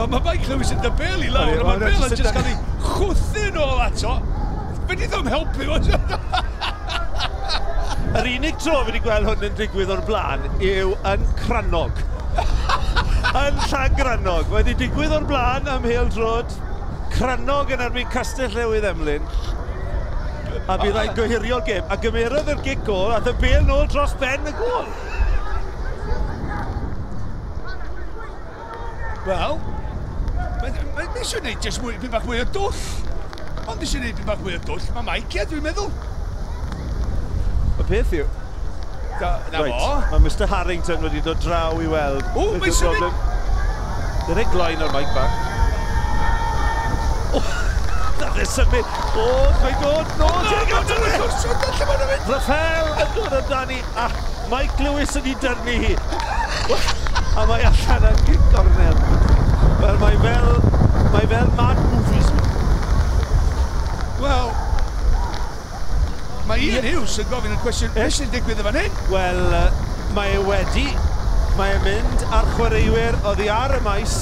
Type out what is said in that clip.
Mae Mike Lewis yn dybel i lawr, a mae'r bel yn just cael ei chwthu nôl ato. Fe di ddim helpu. Yr unig tro fi wedi gweld hwn yn digwydd o'r blaen yw yn Crannog. Yn Llangrannog. Wedi digwydd o'r blaen am Hale-Drod. Crannog yn erbyn Castell Newydd Emlyn. A bydd rhaid gohirio'r gêm. A gymerodd yr gic gôl, a y bel nôl dros ben y gôl. Wel, mae eisiau gwneud jyst mwy, bach mwy o dwll. Ond eisiau gwneud bach mwy o dwll. Mae Mike, ie, dwi'n meddwl. Y peth yw... Na right, fo. Mae Mr Harrington wedi dod draw i weld. O, mae'n symud! Dyna gloen o'r mic bach. O, nath e symud. O, mae'n dod nôl tuag ato fe. Rafael yn dod amdani, a Mike Lewis yn ei dyrnu hi. A mae allan yn gic gornel. Wel, mae fel mad movies. Wel, mae Ian Hughes yn gofyn y cwestiwn, beth sy'n digwydd yn fan hyn? Wel, mae e wedi, mae e'n mynd ar chwaraewyr oddi ar y maes.